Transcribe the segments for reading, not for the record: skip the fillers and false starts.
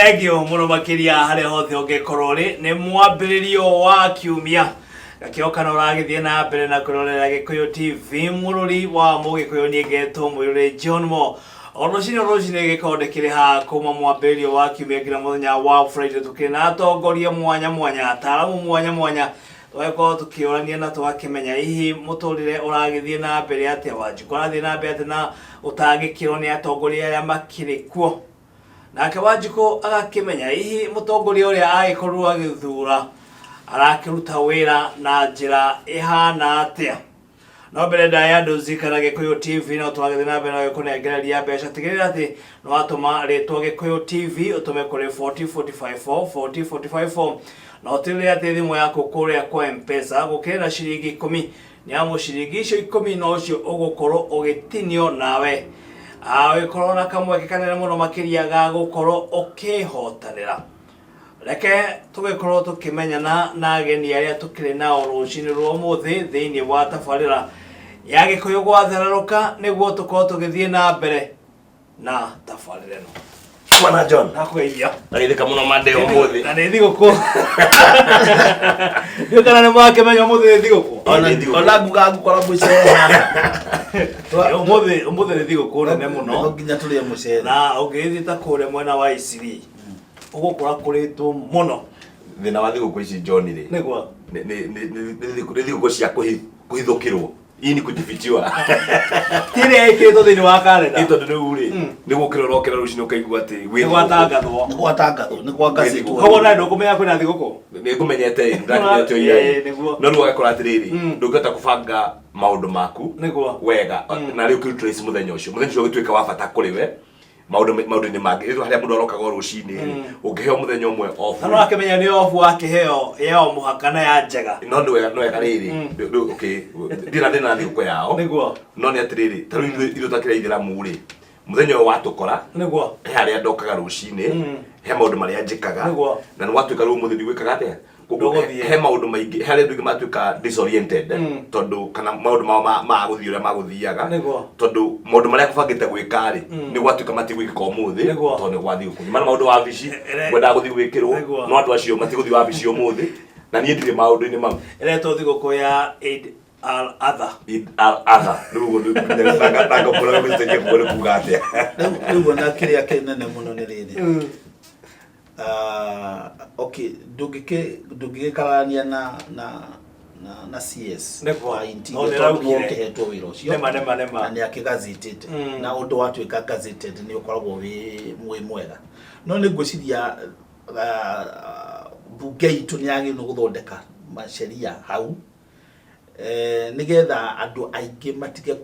Thengio mũno makĩria harĩa hothe ũngĩkorwo ũrĩ. Nĩ mwambĩrĩrio wa kiumia gakĩoka na ũragĩthiĩ na mbere na kwĩrorera Gĩkũyũ TV, mũrũri wa Mũgĩkũyũ. Niĩ ngetwo Mũirũrĩ John Mo. O rũcinĩ o rũcinĩ gĩkorwo ndĩkĩrĩ haha kuma mwambĩrĩrio wa kiumia nginya mũthenya wa Friday, tũkĩrĩ na atongoria mwanya mwanya, ataaramu mwanya mwanya, tũgagĩkorwo tũkĩũrania na tũgakĩmenya hihi mũtũrĩre ũragĩthiĩ na mbere atĩa, Wanjikũ arathiĩ na mbere atĩa na gũtangĩkĩrwo nĩ atongoria arĩa makĩrĩ kuo. Nake Wanjikũ agakĩmenya hihi mũtongoria ũrĩa agĩkorirwo agĩthura arakĩruta wĩra na njĩra ĩhana atĩa. No mbere ndaya andũ zikana Gĩkũyũ TV no twagĩthiĩ na mbere na gĩkũnengereria mbeca. Tigĩrĩra atĩ nĩ watũma rĩtwa Gĩkũyũ TV ũtũme kũrĩ 40454, 40454, na ũtigĩrĩre atĩ thimũ yaku kũrĩa kwa M-Pesa gũkĩrĩ na ciringi 10, nĩ amu ciringi icio 10 nocio ũgũkorwo ũgĩtinio nawe ũgĩkorwo na kamweke kanene mũno makĩria ga gũkorwo ũkĩhotanĩra. Reke tũgĩkorwo tũkĩmenyana na ageni arĩa tũkĩrĩ nao rũcinĩ rwa ũmũthĩ thĩinĩ wa tabarĩra ya Gĩkũyũ gwathererũka, nĩguo tũkorwo tũgĩthiĩ na mbere na tabarĩra ĩno. Bwana John. Nakũgeithia. Ndagĩthĩka mũno mande ũmũthĩ. Na nĩ thigũkũ. Ndiũ kana nĩ mwakĩmenya ũmũthĩ nĩ thigũkũ. Ona thigũkũ. Ona nguga ngũkora mũcere haha. Ũmũthĩ nĩ thigũkũ nene mũno. No nginya tũrĩe mũcere. Na ũngĩgĩthiĩ ta kũrĩa mwena wa Isiri, ũgũkora kũrĩtwo mũno. Thĩna wa thigũkũ ici, John, rĩ, Nĩguo. nĩ thigũkũ cia kũhithũkĩrwo. Hii ni kujifichiwa. Ti ĩrĩa ĩkĩrĩtwo thĩinĩ wa karenda. Nĩ tondũ rĩu rĩ, nĩ gũkĩra ũrokĩra rũcinĩ ũkaigua atĩ wĩ Nĩ gwatangathwo. Nĩ gwatangathwo, nĩ gwangathĩtwo. Koguo nawe ndũkũmenya kwĩna thigũkũ. Nĩ ngũmenyete ĩ, ndakinyete o ira. Nĩguo. No rĩu ũgakora atĩrĩrĩ, ndũngĩhota kũbanga maũndũ maku Nĩguo. wega na rĩu ũkĩruta mũthenya ũcio, mũthenya ũcio ũgĩtuĩka wa bata kũrĩ we maũndũ-inĩ mangĩ. Rĩu harĩa mũndũ arokaga o rũcinĩ rĩ, ũngĩheo mũthenya ũmwe off Na no akĩmenya nĩ obu wakĩheo ya o mũhaka na ya njega. No nĩ wega, no wega rĩrĩ, rĩu, okay, ndirĩ na thĩna na thigũkũ yao. No nĩ atĩrĩrĩ, ta rĩu ithuĩ takĩrĩ aithĩramu rĩ, mũthenya ũyũ watũkora, he harĩa ndokaga rũcinĩ, he maũndũ marĩa njĩkaga, na nĩ gwatuĩka rĩu ũmũthĩ ndigwĩkaga atĩa. Koguo Ndũgũthiĩ. He maũndũ maingĩ, he arĩa andũ aingĩ matuĩka disoriented, tondũ kana maũndũ mao maga gũthiĩ ũrĩa magũthiaga, tondũ maũndũ marĩa kũbangĩte gwĩka rĩ, nĩ gwatuĩka matigwĩkĩka ũmũthĩ, tondũ nĩ gwa thigũkũ. Nyuma na maũndũ wabici, ngwendaga gũthiĩ gwĩkĩrwo, no andũ acio matigũthiĩ wabici ũmũthĩ na niĩ ndirĩ maũndũ-inĩ mau. Ĩretwo thigũkũ ya Eid al-Adha. Eid al-Adha. Rĩu ũguo nĩ ngũgeria kuga nĩ kuga atĩa. Rĩu ona kĩrĩa kĩnene mũno nĩ rĩrĩ. Ah, okay, ndũngĩgĩkararania na CS wa Interior No nĩ tondũ araugire. nĩwe ũkĩhetwo wĩra ũcio Nĩma, nĩma, nĩma. na nĩ akĩgazetĩte, na ũndũ watuĩka gazetted nĩ ũkoragwo wĩ mwega. No nĩ ngwĩciria mbunge itũ nĩ yagĩrĩirwo nĩ gũthondeka maceria hau, nĩgetha andũ aingĩ matige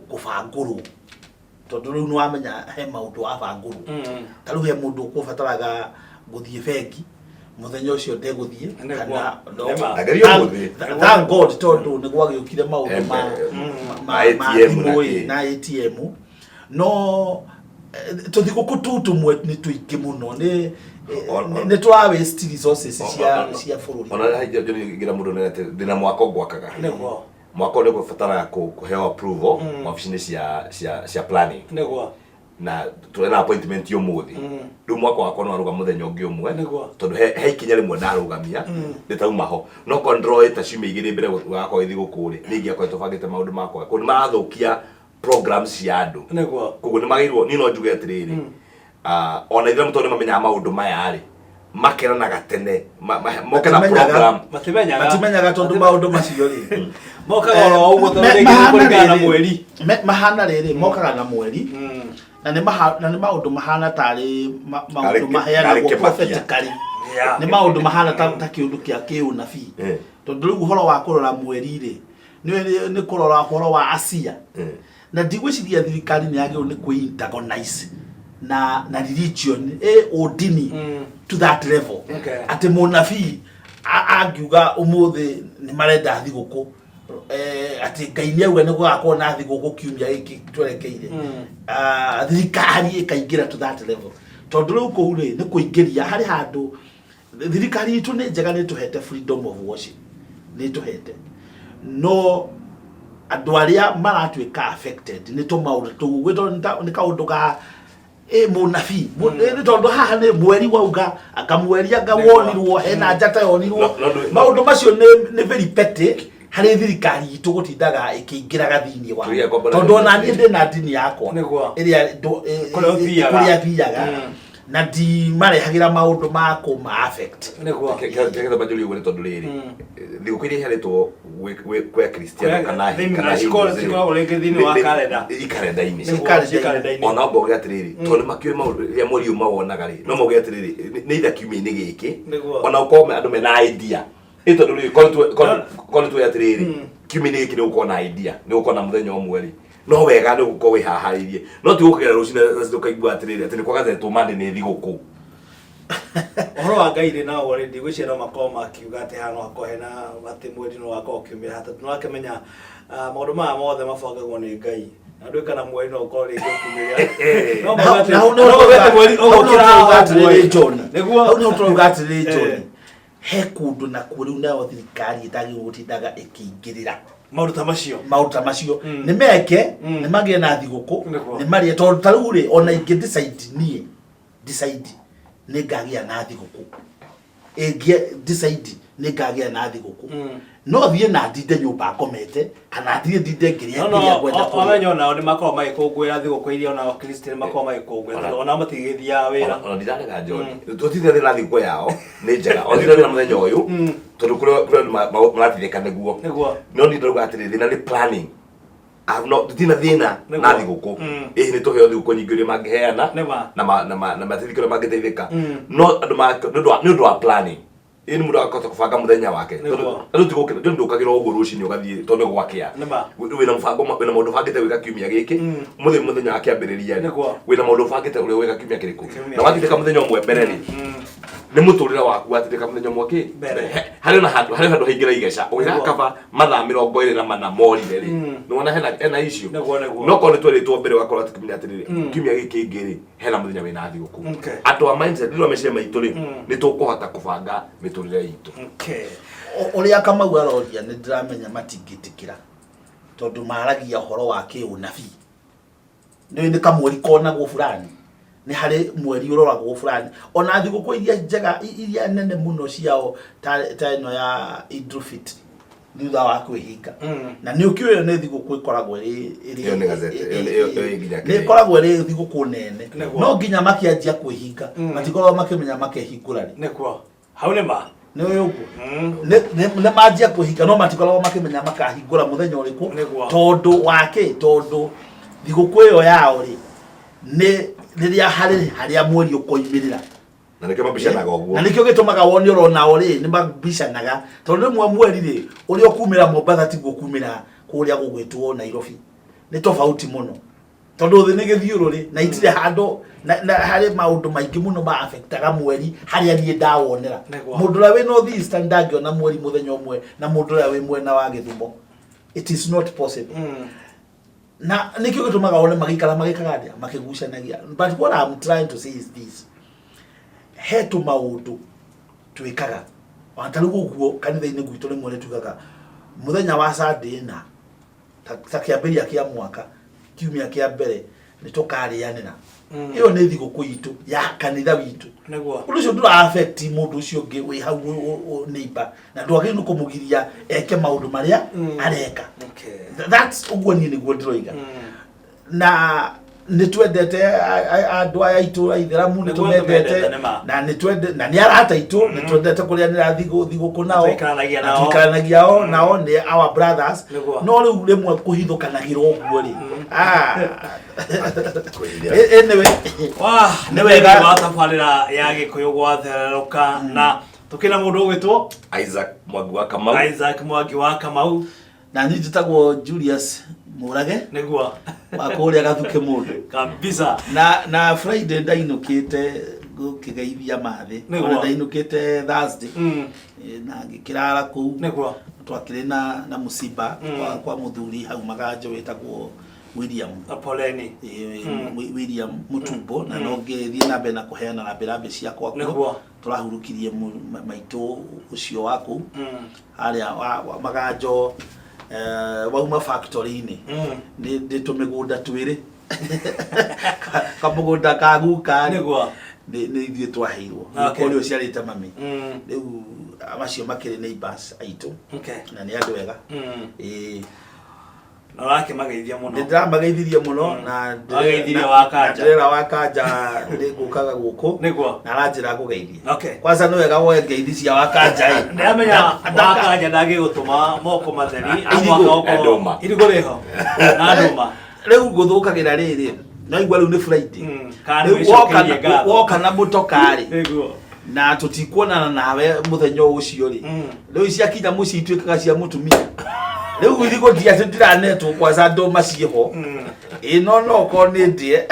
kũbangũrwo, tondũ rĩu nĩ wamenya he maũndũ wabangũrwo. Ta rĩu he mũndũ ũkũbataraga gũthiĩ bengi mũthenya ũcio, ndegũthiĩ. Kana no. Ndageria ũmũthĩ. Thank God tondũ nĩ gwagĩũkire maũndũ ma ma ma ATM na thimũ ĩ, kĩ. Na ATM. No tũthigũkũ tũu tũmwe nĩ tũingĩ mũno, nĩ nĩ tũra waste resources cia bũrũri. Ona ngĩra mũndũ nĩ atĩ ndĩna mwako ngwakaga. Mwako nĩ ũgũbataraga kũheo approval wabici-inĩ cia planning, na tũrĩ na appointment ũmũthĩ. Rĩu mwako wakwa no warũga mũthenya ũngĩ ũmwe, tondũ he ikinya rĩmwe ndarũgamia rĩtauma ho. No korwo ndĩroĩte ciumia 2 mbere gũgakorwo ĩ thigũkũ rĩ, nĩ ingĩakoretwo bangĩte maũndũ makwa. Koguo nĩ marathũkia programs cia andũ. Koguo nĩ magĩrĩirwo, niĩ no njuge atĩrĩrĩ, ona ithuĩ tondũ nĩ mamenyaga maũndũ maya rĩ, makeranaga tene, moke na Matimenyaga. program. Matimenyaga. Matimenyaga tondũ maũndũ macio rĩ, Mokaga oro ũguo, tondũ rĩngĩ nĩ mahana kũringana na rĩrĩ, mweri. Mahana rĩrĩ, mokaga na mweri, na nĩ maũndũ mahana tarĩ maũndũ maheanagwo Karĩ kĩmakia. prophetically. Nĩ maũndũ mahana ta kĩũndũ kĩa kĩũnabii, tondũ rĩu ũhoro wa kũrora mweri rĩ, nĩ kũrora ũhoro wa acia, na ndigwĩciria thirikari nĩ yagĩrĩirwo nĩ kwĩ antagonize na religion, ũndini, to that level, atĩ mũnabii angiuga ũmũthĩ nĩ marenda thigũkũ, atĩ Ngai nĩ auga nĩ gũgakorwo na thigũkũ kiumia gĩkĩ twerekeire, thirikari ĩkaingĩra to that level, tondũ rĩu kũu rĩ, nĩ kũingĩria harĩ handũ. Thirikari itũ nĩ njega, nĩ tũhete freedom of worship, nĩ tũhete, no andũ arĩa maratuĩka affected nĩ tũmaũndũ tũu gwĩtwo nĩ kaũndũ ga Ĩ mũnabii nĩ tondũ haha nĩ mweri wauga anga mweri anga wonirwo hena njata yonirwo. No, maũndũ macio nĩ very petty harĩ thirikari itũ gũtindaga ĩkĩingĩraga thĩinĩ wa Kĩrĩa kwamba tondũ ona niĩ ndĩ na ndini yakwa ĩrĩa Kũrĩa ũthiaga. Kũrĩa thiaga na ndimarehagĩra maũndũ ma kũma affect. Kĩrĩa banjũria ũguo nĩ tondũ rĩrĩ, thigũkũ iria iheanĩtwo kwĩ Akristiano kana kana Hindus rĩ, cikoragwo rĩngĩ thĩinĩ wa kalenda. I karenda-inĩ. Ciĩ karenda-inĩ. Ona mauge atĩrĩrĩ, tondũ nĩ makĩũĩ maũndũ rĩrĩa mweri ũyũ mawonaga rĩ, no mauge atĩrĩrĩ, nĩ itha kiumia-inĩ gĩkĩ. Ona ũkorwo andũ mena idea ĩ tondũ rĩrĩ, korwo nĩ tuoe atĩrĩrĩ, kiumia-inĩ gĩkĩ nĩ gũkorwo na idea, nĩ gũkorwo na mũthenya ũmwe rĩ, no wega nĩ gũkorwo wĩhaharĩirie, no ti gũkĩra rũcinĩ ũkaigua atĩrĩrĩ atĩ nĩ kwagazetwo Monday nĩ thigũkũ. Ũhoro wa Ngai rĩ, nao rĩ, ndigwĩciria no makorwo makiuga atĩ haha no hakorwo hena atĩ mweri no wakorwo ũkiumĩra tondũ nĩ wakĩmenya maũndũ maya mothe mabangagwo nĩ Ngai na ndũĩ kana mweri no ũkorwo rĩngĩ ũkiumĩra no mauge atĩ- Na hau no mauge atĩ mweri ũgũkĩra tũrauga haha atĩrĩrĩ ũguo. John, Nĩguo. Hau nĩho tũrauga atĩrĩrĩ John, he kũndũ nakuo rĩu nayo thirikari ĩtagĩrĩirwo gũtindaga ĩkĩingĩrĩra maũndũ ta macio. Maũndũ ta macio nĩ meke nĩ magĩe na thigũkũ nĩ marĩe, tondũ ta rĩu rĩ, ona ingĩ decide, niĩ decide nĩ ngagĩa na thigũkũ, ĩngĩ decide nĩ ngagĩa na thigũkũ, no thiĩ na ndinde nyũmba ngomete kana thiĩ ndinde ngĩrĩa No kĩrĩa ngwenda kũrĩa. Wamenya onao nĩ makoragwo magĩkũngũĩra thigũkũ iria onao Akristiano makoragwo magĩkũngũĩra, tondũ onao matigĩthiaga wĩra. Ona ndirarega John, tũtirĩ thĩna, thigũkũ yao nĩ njega, o thĩna thĩna mũthenya ũyũ tondũ kũrĩ andũ marateithĩka nĩguo. No niĩ ndauga atĩrĩ, thĩna nĩ planning. I have not, tutina thĩna na thigũkũ. Ĩĩ, nĩ tũheo thigũkũ nyingĩ ũrĩa mangĩheana na mateithĩke ũrĩa mangĩteithĩka, no andũ nĩ ũndũ wa planning. Ĩĩ, nĩ mũndũ akahota kũbanga mũthenya wake. Tondũ andũ ti gũkĩra, John, ndũkagĩra ũguo rũcinĩ ũgathiĩ tondũ nĩ gwakĩa. Wĩna mũbango, wĩna maũndũ ũbangĩte gwĩka kiumia gĩkĩ. Mũthĩ mũthenya wa kĩambĩrĩria rĩ, wĩna maũndũ ũbangĩte ũrĩa ũgwĩka kiumia kĩrĩkũ. Na watindĩka mũthenya ũmwe mbere rĩ, nĩ mũtũrĩre waku watindĩka mũthenya ũmwe kĩ Mbere. Harĩ ona handũ, harĩ handũ haingĩra igeca ũgĩgakaba mathaa 24 morire rĩ, nĩwona hena issue. No korwo nĩ twerĩtwo mbere, ũgakorwo atĩ kiumia atĩrĩrĩ, kiumia gĩkĩ kĩngĩ rĩ, hena mũthenya wĩna thigũkũ. Andũ a mindset nĩ meciria maitũ rĩ, nĩ tũkũhota kũbanga mĩtũrĩre itũ. Ũrĩa Kamau aroria, nĩ ndĩramenya matingĩtĩkĩra tondũ maragia ũhoro wa kĩũnabii. Nĩ kamweri konagwo fulani, nĩ harĩ mweri ũroragwo fulani. Ona thigũkũ iria njega iria nene mũno ciao ta ĩno ya Idul Fitri thutha wa kwĩhinga, na nĩ ũkĩũĩ ĩyo nĩ thigũkũ ĩkoragwo ĩrĩ Ĩyo nĩ gazette, ĩyo ĩ nginya nĩ kĩrĩa. Ĩkoragwo ĩrĩ thigũkũ nene. No nginya makĩanjia kwĩhinga, matikoragwo makĩmenya makehingũra rĩ. Nĩguo, hau nĩ ma. Nĩ ũyũ ũguo nĩ manjia kwĩhinga, no matikoragwo makĩmenya makahingũra mũthenya ũrĩkũ. Tondũ wa kĩ? Tondũ thigũkũ ĩyo yao rĩ, nĩ rĩrĩa harĩ harĩa mweri ũkoimĩrĩra. Na nĩkĩo mabicanaga ũguo. Na nĩkĩo gĩtũmaga wone ũronao rĩ, nĩ mabicanaga, tondũ rĩmwe mweri rĩ, ũrĩa ũkumĩra Mombatha tiguo ũkumĩra kũrĩa gũgwĩtwo Nairobi, nĩ tofauti mũno, tondũ thĩ nĩ gĩthiũrũrĩ na itirĩ handũ na harĩ maũndũ maingĩ mũno ma affectaga mweri harĩa niĩ ndawonera. Mũndũ ũrĩa wĩ North Eastern ndangĩona mweri mũthenya ũmwe na mũndũ ũrĩa wĩ mwena wa Gĩthumo. It is not possible. Na nĩkĩo gĩtũmaga wone magĩikara magĩkaga atĩa, makĩgucanagia. But what I'm trying to say is this: he tũmaũndũ twĩkaga, ona ta rĩu ũguo kanitha-inĩ gwitũ rĩmwe nĩ tugaga mũthenya wa Sunday na ta kĩambĩrĩria kĩa mwaka, kiumia kĩa mbere, nĩ tũkarĩanĩra. Ĩyo nĩ thigũkũ itũ ya kanitha witũ. Ũndũ ũcio ndũra affect mũndũ ũcio ũngĩ wĩ hau neighbor, na ndwagĩrĩirwo nĩ kũmũgiria eke maũndũ marĩa areka. That's ũguo niĩ nĩguo ndĩroiga. Na nĩ twendete andũ aya aitũ aithĩramu, nĩ Nĩguo tũmendete. tũmendete, nĩ ma. Na nĩ twende na nĩ arata aitũ, nĩ twendete kũrĩanĩra thigũkũ nao. Tũikaranagia Na nao. tũikaranagia o nao, nĩ our brothers. No rĩu rĩmwe kũhithũkanagĩra ũguo rĩ, ah. Anyway, Wah, Nĩ wega. Wa tabarĩra ya Gĩkũyũ gwathererũka na tũkĩna mũndũ ũgwĩtwo Isaac Mwangi wa Kamau. Isaac Mwangi wa Kamau. Na niĩ njĩtagwo Julius Mũrage wa kũrĩa Gathuke mũndũ. Na Friday ndainũkĩte gũkĩgeithia mathĩ. Ona ndainũkĩte Thursday. Na ngĩkĩrara kũu. Twakĩrĩ na mũciba kwa mũthuri hau Maganjo wĩtagwo William. Poleni. William Mutumbo, na no ngĩthiĩ na mbere na kũheana rambi rambi ciakwa kuo. Tũrahurukirie maitũ ũcio wa kũu harĩa wa Maganjo, wauma factory-inĩ. Nĩ tũmĩgũnda twĩrĩ. Kamũgũnda ka guka rĩ, Nĩ nĩ ithuĩ twaheirwo. Guka ũrĩa ũciarĩte mami. Rĩu macio makĩrĩ neighbors aitũ. Na nĩ andũ ega. Ĩĩ. Na ũrakĩmageithia mũno. Nĩ ndĩramageithirie mũno na Wageithirie Wakanja. Ndĩrera Wakanja nĩ ngũkaga gũkũ. Na aranjĩra ngũgeithie. Kwanza nĩ wega woe ngeithi cia Wakanja ĩ. Ndĩramenya Wakanja ndangĩgũtũma moko matheri. Irigũ. Mwaka ũkorwo- Ndũma. Irigũ rĩho. Na ndũma. Rĩu ngũthũkagĩra rĩrĩ. No igua rĩu nĩ Friday. Kana Rĩu nĩ wĩcokerie ngatho. woka na mũtokarĩ na tũtikuonana nawe mũthenya ũcio rĩ. Rĩu ciakinya mũciĩ ituĩkaga cia mũtumia. Rĩu irigũ ndiatĩ ndiranetwo kwanza ndũma ciĩho. Ĩ no no okorwo nĩ ndĩe.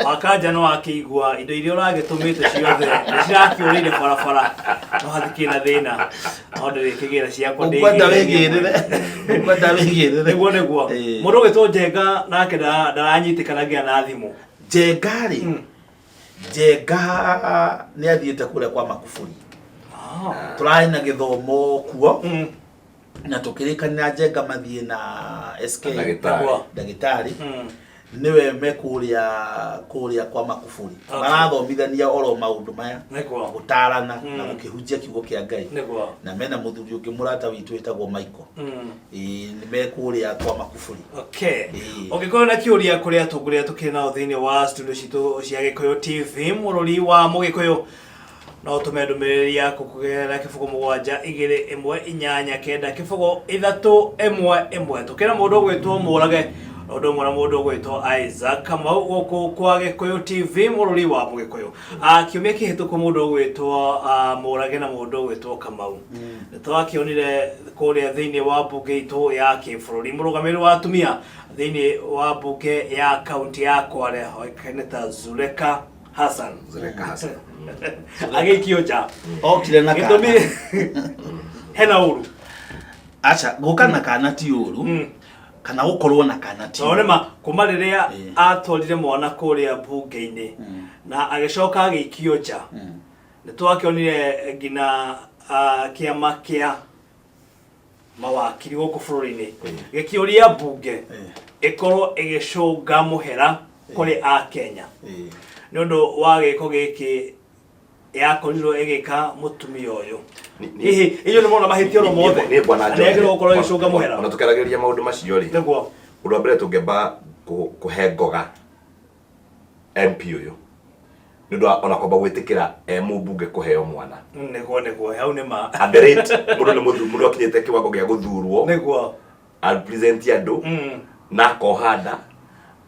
Wakanja no akĩigua indo iria ũragĩtũmĩte ciothe nĩ cirakĩũrĩire barabara no hatikĩrĩ na thĩna no ndĩrĩkĩgĩra ciakwa Ũkwenda ndĩgĩre niĩ wĩgĩrĩre. mwene. Ũkwenda wĩgĩrĩre. Nĩguo nĩguo. Mũndũ ũgĩtwo Njenga nake ndaranyitĩkanagia na thimũ. Njenga rĩ, Njenga nĩ athiĩte kũrĩa kwa Makuburi. Tũrarĩ na gĩthomo kuo. Na tũkĩrĩkanĩra Njenga mathiĩ na SK. Ndagĩtarĩ. Ndagĩtarĩ. Nĩwe me kũrĩa kũrĩa kwa Makuburi. Marathomithania oro maũndũ maya. Gũtarana na gũkĩhunjia kiugo kĩa Ngai. Na mena mũthuri ũngĩ mũrata witũ wĩtagwo Michael. Ĩĩ, nĩ me kũrĩa kwa Makuburi. Ũngĩkorwo na kĩũria kũrĩ atongoria tũkĩrĩ nao thĩinĩ wa studio citũ cia Gĩkũyũ TV mũrũri wa Mũgĩkũyũ no ũtũme ndũmĩrĩri yaku kũgerera kĩbũgũ mũgwanja igĩrĩ ĩmwe inyanya kenda kĩbũgũ ithatũ ĩmwe ĩmwe. Tũkĩrĩ na mũndũ ũgwĩtwo Mũrage na ũndũ ũmwe na mũndũ ũgwĩtwo Isaac Kamau gũkũ kwa Gĩkũyũ TV mũrũri wa Mũgĩkũyũ. Kiumia kĩhĩtũku mũndũ ũgwĩtwo Mũrage na mũndũ ũgwĩtwo Kamau nĩ twakĩonire kũrĩa thĩinĩ wa mbunge itũ ya kĩbũrũri mũrũgamĩrĩri wa atumia thĩinĩ wa mbunge ya kaunti ya Kwale oĩkaine ta Zuleka Hassan. Zuleka Hassan. Agĩikio nja. Okire na kana. Gĩtũmi hena ũru. Aca, gũka na kana ti ũru. Kana gũkorwo na kana ti Tondũ ũru. nĩma kuma rĩrĩa atwarire mwana kũrĩa mbunge-inĩ na agĩcoka agĩikio nja. Nĩ twakĩonire nginya kĩama kĩa mawakiri gũkũ bũrũri-inĩ gĩkĩũria mbunge ĩkorwo ĩgĩcũnga mũhera kũrĩ Akenya nĩ ũndũ wa gĩko gĩkĩ yakorirwo ĩgĩka mũtumia ũyũ. Hihi inyuĩ nĩ mona mahĩtia oro mothe? Niĩ bwana Na nĩagĩrĩirwo gũkorwo ĩgĩcũnga mũhera? Ona tũkĩaragĩrĩria maũndũ macio rĩ, ũndũ wa mbere tũngĩamba kũhe ngoga MP ũyũ nĩ ũndũ wa ona kwamba gwĩtĩkĩra e mũmbunge kũheo mwana. Nĩguo, nĩguo, hau nĩ ma. At the rate, mũndũ nĩ mũthu, mũndũ akinyĩte kĩwango gĩa gũthurwo. A represent andũ, na akoha nda,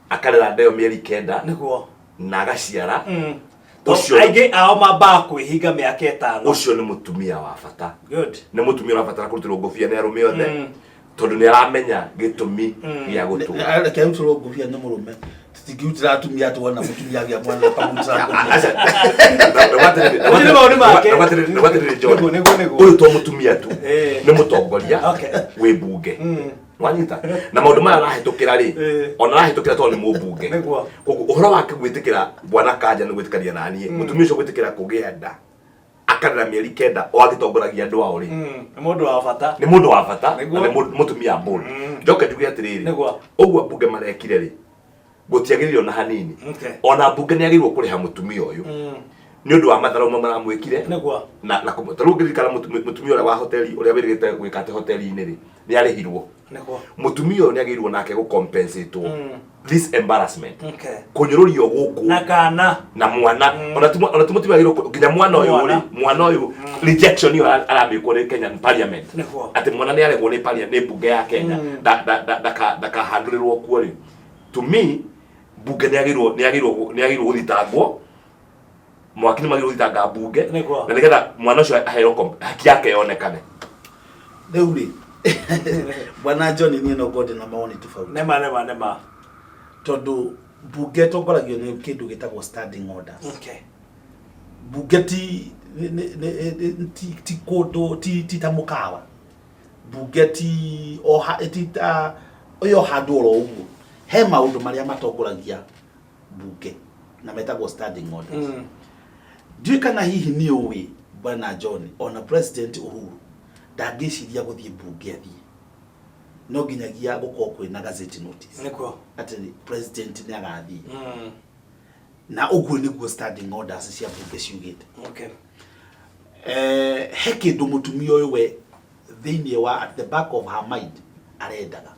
akarera nda ĩyo mĩeri kenda, na agaciara. Ũcio Aingĩ ao mambaga kwĩhinga mĩaka ĩtano. Ũcio nĩ mũtumia wa bata. Good. Nĩ mũtumia ũrabatara kũrutĩrwo ngũbia nĩ arũme othe. Tondũ nĩ aramenya gĩtũmi gĩa gũtũra. Reke arutĩrwo ngũbia nĩ mũrũme. Tũtingĩrutĩra atumia tuona mũtumia agĩa mwana akamũrutĩra ngũbia. Aca. Ũcio nĩ maũndũ make. Ndũgatĩrĩre John. Nĩguo, nĩguo, nĩguo. Ũyũ to mũtumia tu. Nĩ mũtongoria wĩ mbunge. Wanyita? Na maũndũ maya arahĩtũkĩra rĩ, ona arahĩtũkĩra tondũ nĩ mũmbunge. Koguo ũhoro wake gwĩtĩkĩra bwana Kanja nĩ gwĩtĩkania na niĩ. Mũtumia ũcio gwĩtĩkĩra kũgĩa nda akarera mĩeri kenda o agĩtongoragia andũ ao rĩ. Nĩ mũndũ wa bata. Nĩ mũndũ wa bata na nĩ mũtumia bold. Njoke njuge atĩrĩrĩ, ũguo mbunge marekire rĩ, gũtiagĩrĩire ona hanini. Ona mbunge nĩ agĩrĩirwo kũrĩha mũtumia ũyũ nĩ ũndũ wa matharau marĩa maramwĩkire. Na, na kũmũ-, ta rĩu ũngĩririkana mũtumia ũrĩa wa hoteli, ũrĩa wĩrĩgĩte gwĩka atĩ hoteli-inĩ rĩ, nĩ arĩhirwo. Mũtumia ũyũ nĩ agĩrĩirwo nake gũ-compensate-wo this embarrassment. Kũnyũrũrio gũkũ. Na kana. Na mwana. Ona ti ona ti mũtumia agĩrĩirwo nginya mwana ũyũ rĩ, mwana ũyũ, rejection ĩyo aramĩkwo nĩ Kenyan Parliament. Atĩ mwana nĩ aregwo nĩ parliament, nĩ mbunge ya Kenya. Ndakahandũrĩrwo kuo rĩ. To me, mbunge nĩ yagĩrĩirwo, nĩ yagĩrĩirwo, nĩ yagĩrĩirwo gũthitangwo. Mwaki nĩ magĩrĩirwo gũthitanga mbunge. Na nĩgetha mwana ũcio aheo haki yake yonekane. Rĩu rĩ, Bwana John, niĩ no ngorwo ndĩna mawoni tofauti. Nĩma, nĩma, nĩma. Tondũ mbunge ĩtongoragio nĩ kĩndũ gĩtagwo standing orders. Mbunge ti, nĩ, nĩ, nĩ, nĩ, ti, ti kũndũ, ti, ti ta mũkawa. Mbunge ti o ha, ti ta, ĩyo handũ oro ũguo. He maũndũ marĩa matongoragia mbunge na metagwo standing orders. Ndiũĩ kana hihi nĩ ũĩ Bwana John, ona President Uhuru ndangĩciria gũthiĩ mbunge athiĩ. No nginyagia gũkorwo kwĩna gazette notice atĩ president nĩ agathiĩ. Na ũguo nĩguo standing orders cia bunge ciugĩte. He kĩndũ mũtumia ũyũ we thĩinĩ wa at the back of her mind arendaga.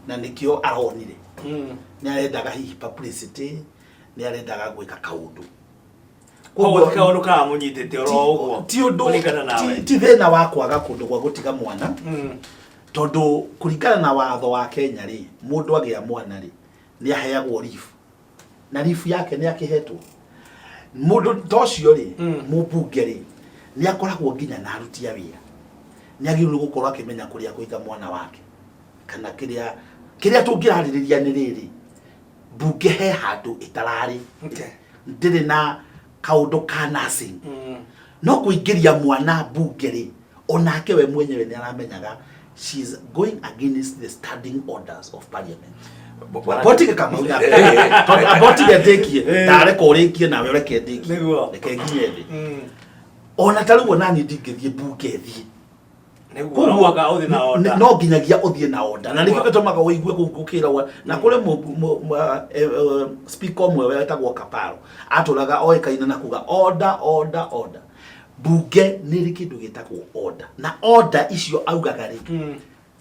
Na nĩkĩo aronire. Nĩ arendaga hihi publicity, nĩ arendaga gwĩka kaũndũ. Koguo ti kaũndũ karamũnyitĩte oro ũguo. Ti ũndũ Kũringana nawe. ti thĩna wa kwaga kũndũ gwa gũtiga mwana. Tondũ kũringana na watho wa Kenya rĩ, mũndũ agĩa mwana rĩ, nĩ aheagwo leave. Na leave yake nĩ akĩhetwo. Mũndũ ta ũcio rĩ, mũmbunge rĩ, nĩ akoragwo nginya na aruti a wĩra. Nĩ agĩrĩirwo nĩ gũkorwo akĩmenya kũrĩa akũiga mwana wake. Kana kĩrĩa kĩrĩa tũngĩrarĩrĩria nĩ rĩrĩ, mbunge he handũ ĩtararĩ. Ndĩrĩ na kaũndũ ka nursing. No kũingĩria mwana mbunge rĩ, onake we mwenyewe nĩ aramenyaga she is going against the standing orders of parliament. Botige Kamau na tondũ abotige ndĩkie, ndareka ũrĩkie nawe ũreke ndĩkie. Reke nginye thĩ. Ona ta rĩu onaniĩ ndingĩthiĩ mbunge thiĩ. Nĩguo, no mũhaka ũthiĩ na order. No nginyagia ũthiĩ na order. Na nĩkĩo gĩtũmaga ũigue kũu gũkĩragwo na kũrĩ speaker ũmwe wetagwo Kaparo atũraga oĩkaine na kuga order, order, order. Mbunge nĩ ĩrĩ kĩndũ gĩtagwo order, na order icio augaga rĩ,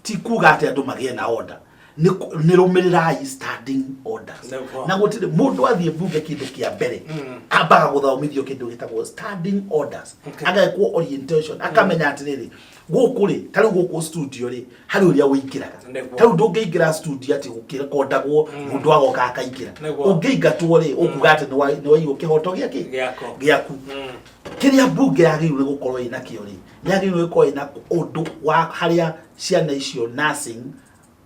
ti kuga atĩ andũ magĩe na order, nĩ rũmĩrĩrai standing orders. Na gũtirĩ mũndũ athiĩ mbunge kĩndũ kĩa mbere ambaga gũthomithio kĩndũ gĩtagwo standing orders. Agekwo orientation, akamenya atĩrĩrĩ, gũkũ rĩ, ta rĩu gũkũ studio rĩ, harĩ ũrĩa ũingĩraga. Ta rĩu ndũngĩingĩra studio atĩ gũkĩrekondagwo mũndũ agoka akaingĩra. Ũngĩingatwo rĩ, ũkuga atĩ nĩ waiywo kĩhoto gĩakĩ? Gĩaku. Kĩrĩa mbunge yagĩrĩirwo nĩ gũkorwo ĩna kĩo rĩ, yagĩrĩirwo nĩ gũkorwo ĩna ũndũ wa harĩa ciana icio nursing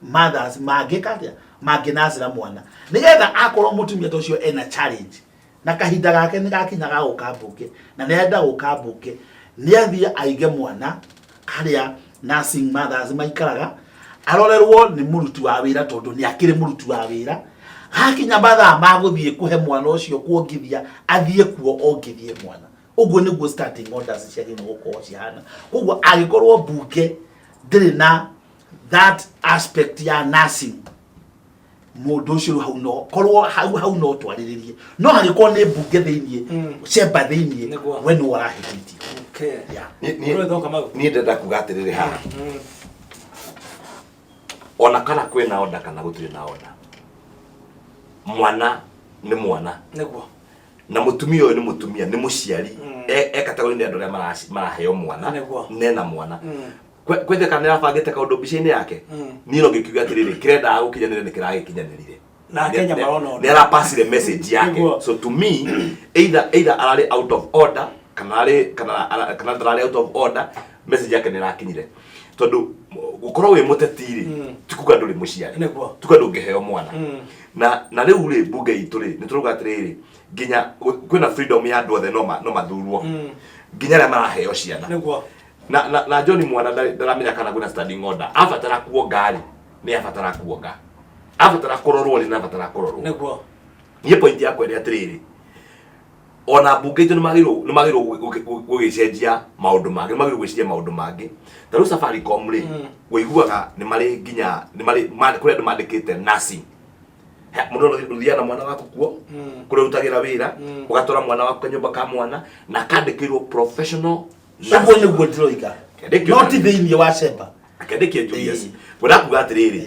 mothers mangĩka atĩa, mangĩnacĩra mwana, nĩgetha akorwo mũtumia ta ũcio ena challenge na kahinda gake nĩ gakinya ga gũka mbunge na nĩ arenda gũka mbunge, nĩ athiĩ aige mwana harĩa nursing mothers maikaraga, arorerwo nĩ mũruti wa wĩra tondũ nĩ akĩrĩ mũruti wa wĩra. Hakinya mathaa ma gũthiĩ kũhe mwana ũcio kuongithia, athiĩ kuo ongithie mwana. Ũguo nĩguo standing orders ciagĩrĩirwo gũkorwo cihana. Koguo angĩkorwo mbunge ndĩrĩ na that aspect ya nursing, mũndũ ũcio rĩu hau no korwo hau hau no twarĩrĩrie, no hangĩkorwo nĩ mbunge thĩiniĩ, chamber thĩiniĩ, we nĩwe ũrahĩtĩtie. Yeah. Ũrethwo Kamau? Niĩ ndĩrenda kuga atĩrĩrĩ haha, ona kana kwĩna order kana gũtirĩ na order, mwana nĩ mwana. Na mũtumia ũyũ nĩ mũtumia, nĩ mũciari. E category-inĩ ya andũ arĩa maraheo mwana. Nena mwana. Kwethe kana nĩarabangĩte kaũndũ mbica-inĩ yake. Niĩ no ngĩkiuga atĩrĩrĩ, kĩrendaga gũkinyanĩra nĩ kĩragĩkinyanĩrire. Na Kenya marona ũndũ. Nĩ arapasire message yake. So to me, either ararĩ out of order kana arĩ kana kana ndararĩ out of order, message yake nĩ ĩrakinyire. Tondũ gũkorwo wĩ mũteti rĩ, ti kuga ndũrĩ mũciari. Ti kuga ndũngĩheo mwana. Na rĩu rĩ, mbunge itũ rĩ, nĩ tũrauga atĩrĩrĩ, nginya kwĩna freedom ya andũ othe no mathurwo. Nginya arĩa maraheo ciana. Na John mwana ndaramenya kana kwĩna standing order. Abatara kuonga rĩ, nĩ abatara kuonga. Abatara kũrorwo rĩ, nĩ abatara kũrorwo. Niĩ point yakwa ĩrĩ atĩrĩrĩ, ona mbunge itũ nĩ magĩrĩirwo gũgĩcenjia maũndũ mangĩ, nĩ magĩrĩirwo gwĩciria maũndũ mangĩ. Ta rĩu Safaricom rĩ, ũiguaga nĩ marĩ nginya, nĩ marĩ, kũrĩ andũ mandĩkĩte nursing. He, mũndũ no ũthiaga na mwana waku kuo, kũrĩa ũrutagĩra wĩra, ũgatwara mwana waku kanyũmba ka mwana, na akandĩkĩrwo professional Ũguo nursing. nĩguo ndĩroiga. Kĩandĩkio No ti thĩiniĩ wa chamber. Kĩandĩkie Julius. Ngwenda kuga atĩrĩrĩ,